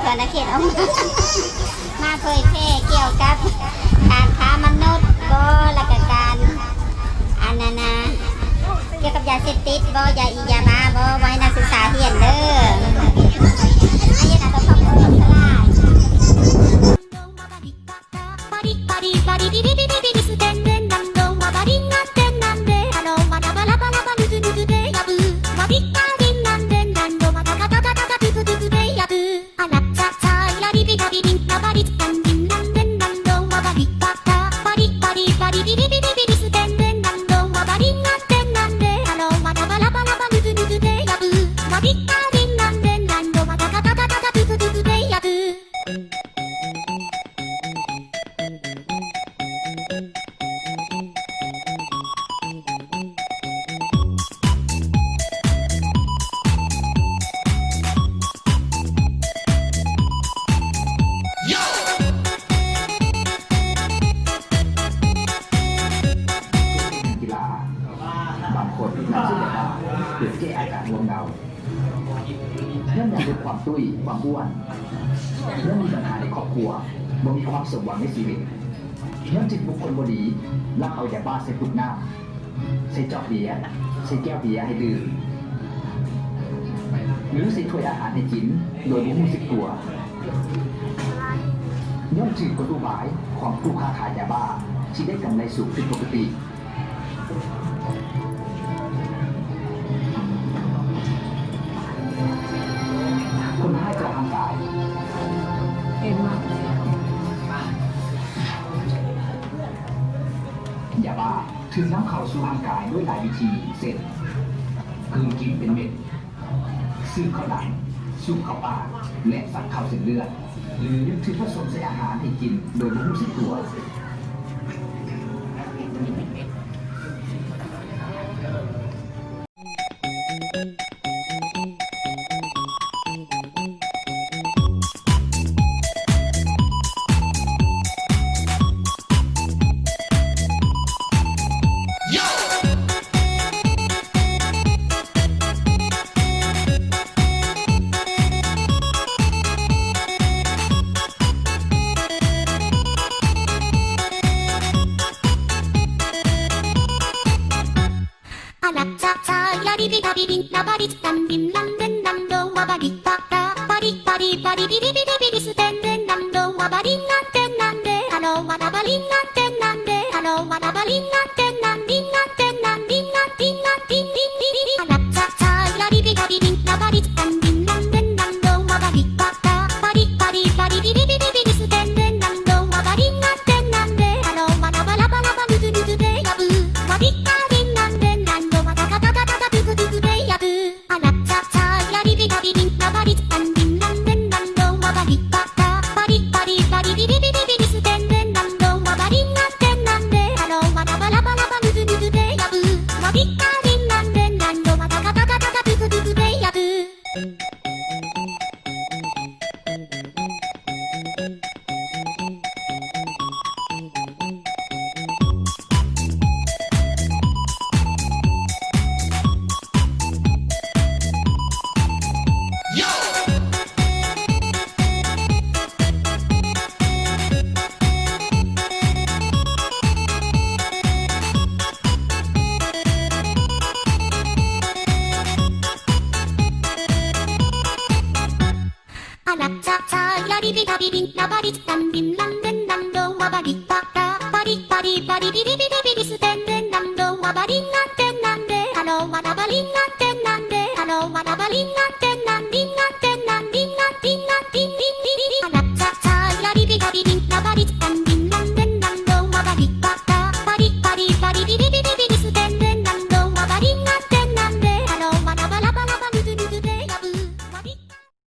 ສະຫວັນນະເຂດອອກມາ ມາເຜີຍແຜ່ກ່ຽວກັບການຄ້າມະນຸດບໍ ແລ້ວກະການ ອັນນັ້ນນະ ກ່ຽວກັບຢາເສບຕິດບໍ ຢາອີຢາບ້າບໍ ບໍ່ໃຫ້ນັກສຶກສາຮຽນເດີ. ອັນນີ້ນະ ຕ້ອງຂອບຄຸນສະຫຼາຍ.ນັກກິລາບາງຄົນນຳສິລະປະເພື່ອແກ້ອາການງ່ວງເຫງົາ, ຍ້ອນຢາກຫຼຸດຄວາມຕຸ້ຍ, ຄວາມອ້ວນ, ຍ້ອນມີບັນຫາໃນຄອບຄົວ, ບໍ່ມີຄວາມສົມຫວັງໃນຊີວິດ, ຍ້ອນຖືກບຸກຄົນບໍ່ດີລັກເອົາຢາບ້າໃສ່ຕຸກນ້ຳ, ໃສ່ຈອກເບຍ, ໃສ່ແກ້ວເບຍໃຫ້ດື່ມ ຫຼື ໃສ່ຖ້ວຍອາຫານໃຫ້ກິນໂດຍບໍ່ຮູ້ສຶກຕົວ, ຍ້ອນຖືກກົນອຸບາຍຂອງຜູ້ຄ້າຂາຍຢາບ້າທີ່ໄດ້ກຳໄລສູງຜິດປົກກະຕິ. ຜົນຮ້າຍຕໍ່ຮ່າງກາຍ. ຢາບ້າຖືກນຳເຂົ້າສູ່ຮ່າງກາຍດ້ວຍຫຼາຍວິທີ ເຊັ່ນ ກືນກິນເປັນເມັດ, ສູບເຂົ້າດັງ, ສູບເຂົ້າປາກ ແລະ ສັກເຂົ້າເສັ້ນເລືອດ ຫຼື ຖືກປະສົມໃສ່ອາຫານໃຫ້ກິນໂດຍບໍ່ຮູ້ສຶກຕົວ.